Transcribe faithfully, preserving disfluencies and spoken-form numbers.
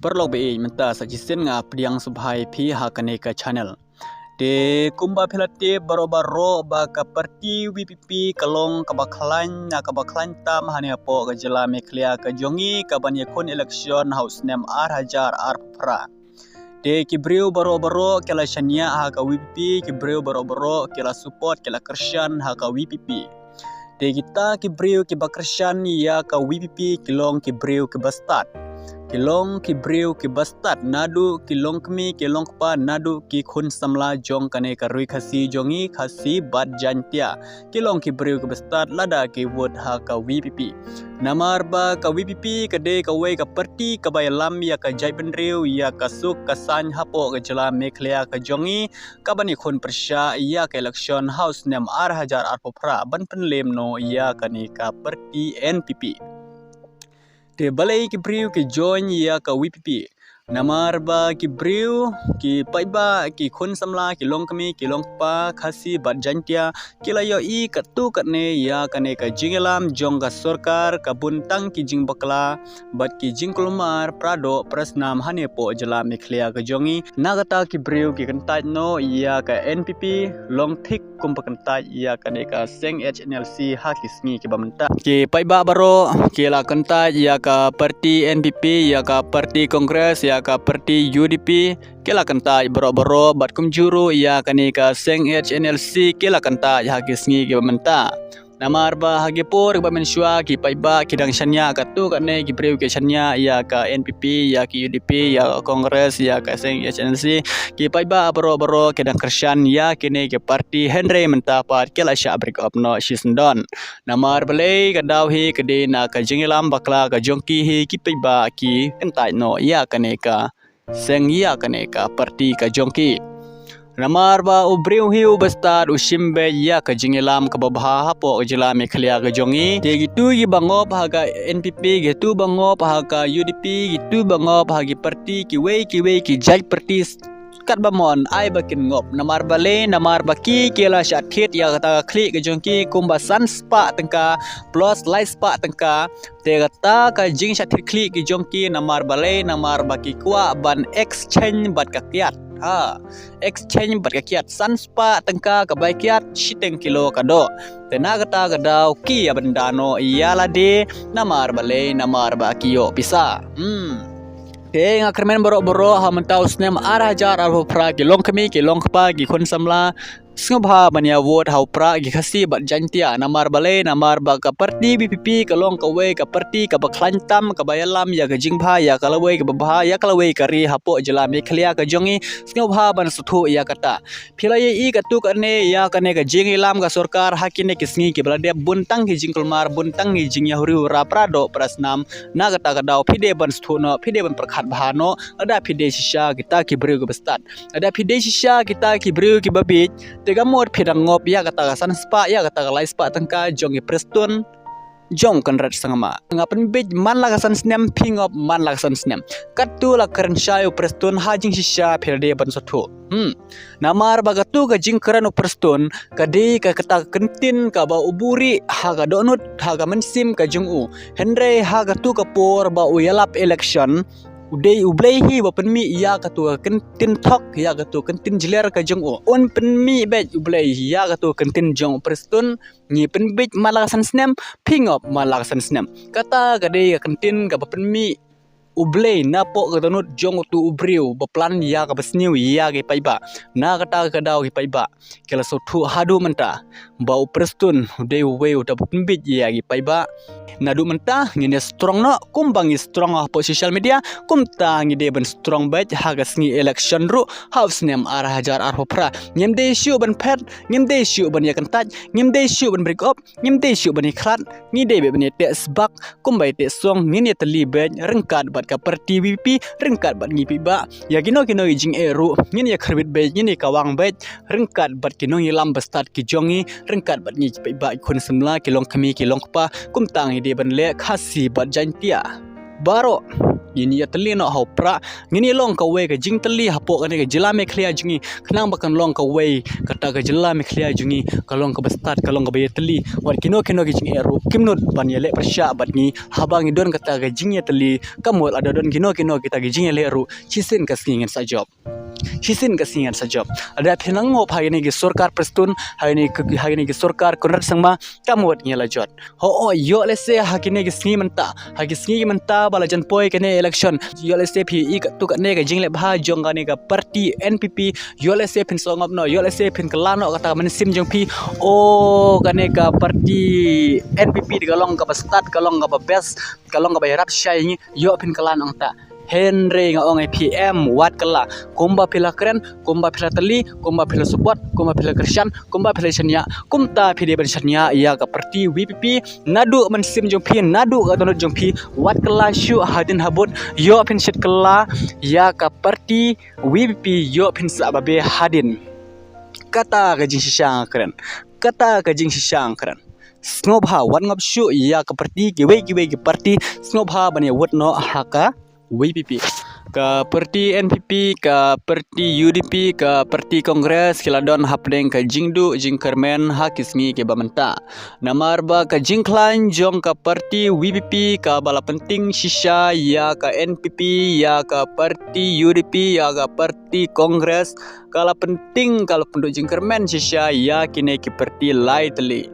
Paralok ba ïeit, mynta sa shisien nga pdiang sngewbha ïa phi ha kane ka channel. Te kumba phi la tip baroh baroh ba ka party V P P ka long kaba khlaiñ, na kaba khlaiñ tam hangne hapoh ka jylla Meghalaya ka jong ngi, kaban ïakhun election ha u snem ar hajar arphew phra. Te ki briew baroh baroh ki la shaniah ha ka V P P, ki briew baroh baroh ki la support, ki la kyrshan ha ka V P P. Te kita ki briew kiba kyrshan ïa ka V P P ki long ki briew kiba stad. Ki long ki briew kiba stad, naduh ki longkmie ki longkpa, naduh ki khun samla jong kane ka ri Khasi jong ngi, Khasi bad Jaiñtia. Ki long ki briew kiba stad lada ki vote ha ka V P P. Namar ba ka V P P ka dei kawei ka party kaba ïalam ïa ka jaitbynriew, ïa ka suk ka saiñ hapoh ka jylla Meghalaya ka jong ngi, kaban ïakhun pyrshah ïa ka election ha u snem ar hajar arphew phra ban pynlem noh ïa kane ka party N P P. Te balei ki briew ki join ïa ka V P P? Namar ba ki briew, ki paidbah, ki khun samla, ki longkmie, ki longkpa, Khasi bad Jaiñtia, ki la ïohi katto katne ïa kane ka jingïalam jong ka sorkar, ka bun tang ki jingbakla bad ki jingkulmar pradoh prasnam hangne hapoh jylla Meghalaya ka jong ngi. Na kata ki briew ki kyntait noh ïa ka N P P long thik kumba kyntait ïa kane ka seng H N L C ha ki sngi kiba mynta. Ki paidbah baroh ki la kyntait ïa ka party N P P, ïa ka party Congress, ïa ka party U D P, ki la kyntait baroh baroh, bad kumjuh ruh ïa kane ka seng H N L C ki la kyntait ha ki sngi kiba mynta. Namar ba ha ki por kiba mynshuwa ki paidbah ki dang shaniah katto katne, ki briew ki shaniah ïa ka N P P, ïa ka U D P, ïa ka Congress, ïa ka seng H N L C, ki paidbah baroh baroh ki dang kyrshan ïa kine ki party, hynrei mynta pat ki la shah break up noh shisyndon. Namar balei? Ka daw hi ka dei na ka jingïalam bakla ka jong ki hi, ki paidbah ki kyntait noh ïa kane ka seng, ïa kane ka party ka jong ki. Namar ba u briew hi uba stad u shim beit ïa ka jingïalam kaba bha hapoh ka jylla Meghalaya ka jong ngi. Te kitu kiba ngop ha ka N P P, kitu ba ngop ha ka U D P, kitu ba ngop ha ki party kiwei kiwei, ki jait party, katba mon ai ba kin ngop. Namar balei? Namar ba ki ki la shah thied ïa kata ka khlieh ka jong ki kumba san spah tyngka plus lai spah tyngka. Te kata ka jingshah thied khlieh ki jong ki, namar balei? Namar ba ki kwah ban exchange bad ka kiad. Ha, exchange bad ka kiad, san spah tyngka ka bai kiad, shiteng kilo ka doh. Te na kata ka daw ki ïa bynda noh ïa lade, namar balei? Namar ba ki ïoh pisa. Hmm. Te nga kyrmen baroh baroh, ha mynta u snem ar hajar arphew phra, ki longkmie, ki longkpa, ki khun samla, sngewbha ban ïa vote ha u prah ki Khasi bad Jaiñtia. Namar balei? Namar ba ka party V P P ka long kawei ka party kaba khlaiñ tam, kaba ïalam ïa ka jingbha, ïa ka lawei kaba bha, ïa ka lawei ka ri hapoh jylla Meghalaya ka jong ngi. Sngewbha ban sngewthuh ïa kata. Phi la ïohi katto katne ïa kane ka jingïalam ka sorkar ha kine ki sngi kiba la dep, bun tang ki jingkulmar, bun tang ki jingïahuri hura pradoh prasnam. Na kata ka daw phi dei ban sngewthuh noh, phi dei ban pyrkhat bha noh, lada phi dei shisha kita ki briew kiba stad. Lada phi dei shisha kita ki briew kiba bieit, te ka mut phi dang ngop ïa kata ka san spah, ïa kata ka lai spah tyngka jong i Prestone, jong Conrad Sangma. Nga pynbieit man la ka san snem, phi ngop man la ka san snem. Katto la kren shai u Prestone, ha jingshisha phi la dei ban sngewthuh. Hmm. Namar ba katto ka jingkren u Prestone ka dei ka kata ka kyntien kaba u buhrieh ha ka dohnud, ha ka mynsiem ka jong u. Hynrei ha katto ka por ba u ïalap election, u dei U Blei hi uba pynmih ïa katto ka kyntien thok, ïa katto ka kyntien jler ka jong u. Un pynmih beit U Blei ïa katto ka kyntien jong u Prestone, ngi pynbieit man la ka san snem, phi ngop man la ka san snem. Kata ka dei ka kyntien kaba pynmih U Blei napoh ka dohnud jong uto u briew ba plan ïa kaba sniew ïa ki paidbah. Na kata ka daw ki paidbah ki la sngewthuh haduh mynta ba u Prestone u dei uwei uta ba pynbieit ïa ki paidbah. Naduh mynta ngin ïa strong noh, kumba ngi strong hapoh social media, kumta ngi dei ban strong beit ha ka sngi election ruh ha u snem ar hajar arphew phra. Ngim dei shuh ban phet, ngim dei shuh ban ïa kyntait, ngim dei shuh ban break up, ngim dei shuh ban ïa khlad, ngi dei beit ban ïa teh sbak, kumba ïa teh song, ngin ïa tylli beit ryngkat bad ka party V P P, ryngkat bad ngi paidbah. Ïa kino kino ki jingeh ruh ngin ïa khyrwit beit, ngin ïa kawang beit ryngkat bad ki nongïalam ba stad ki jong ngi, ryngkat bad ngi ki paidbah, ki khun samla, ki longkmie, ki longkpa, kumta ngi dei ban leh Khasi bad Jaiñtia baroh. ngin ïa tylli noh ha u prah, ngin ïa long kawei ka jingtylli hapoh kane ka jylla Meghalaya jong ngi, khnang ba kan long kawei kata ka jylla Meghalaya jong ngi ka long kaba stad, ka long kaba ïa tylli. Wat kino kino ki jingeh ruh kim nud ban ïa leh pyrshah bad ngi haba ngi don kata ka jingïatylli. Ka mut lada don kino kino kita ki jingeh ruh, shisien ka sngi ngin sa jop. Shisien ka sngi ngin sa jop. Lada phi nang ngop ha kine ki sorkar Prestone, ha kine ki, ha kine ki sorkar Conrad Sangma, ka mut ngi la jot. Ho, o, ïoh lehse ha kine ki sngi mynta, ha ki sngi ki mynta ba la jan poi kane election, ïoh lehse phi i katto katne ka jingleh bha jong kane ka party N P P, ïoh lehse phin sngewngop noh, ïoh lehse phin kylla noh kata ka mynsiem jong phi. O, kane ka party N P P ka long kaba stad, ka long kaba best, ka long kaba ïarap shai ngi, ïoh phin kylla noh ta. Hynrei nga ong ïa phi em, wat kylla. Kumba phi la kren, kumba phi la tylli, kumba phi la support, kumba phi la kyrshan, kumba phi la shaniah, kumta phi dei ban shaniah ïa ka party V P P. Naduh mynsiem jong phi, naduh ka dohnud jong phi, wat kylla shuh hadien habud, ïoh phin shet kylla ïa ka party V P P, ïoh phin sah babe hadien. Kata ka jingshisha nga kren. Kata ka jingshisha nga kren. Sngewbha wat ngop shuh ïa ka party, kiwei kiwei ki party, sngewbha ban ïa vote noh ha ka V P P. Ka party N P P, ka party U D P, ka party Congress ki la don hapdeng ka jingduh jingkyrmen ha ki sngi kiba mynta. Namar ba ka jingkhlaiñ jong ka party V P P kaba la pynting shisha ïa ka N P P, ïa ka party U D P, ïa ka party Congress, ka la pynting, ka la pynduh jingkyrmen shisha ïa kine ki party lai tylli.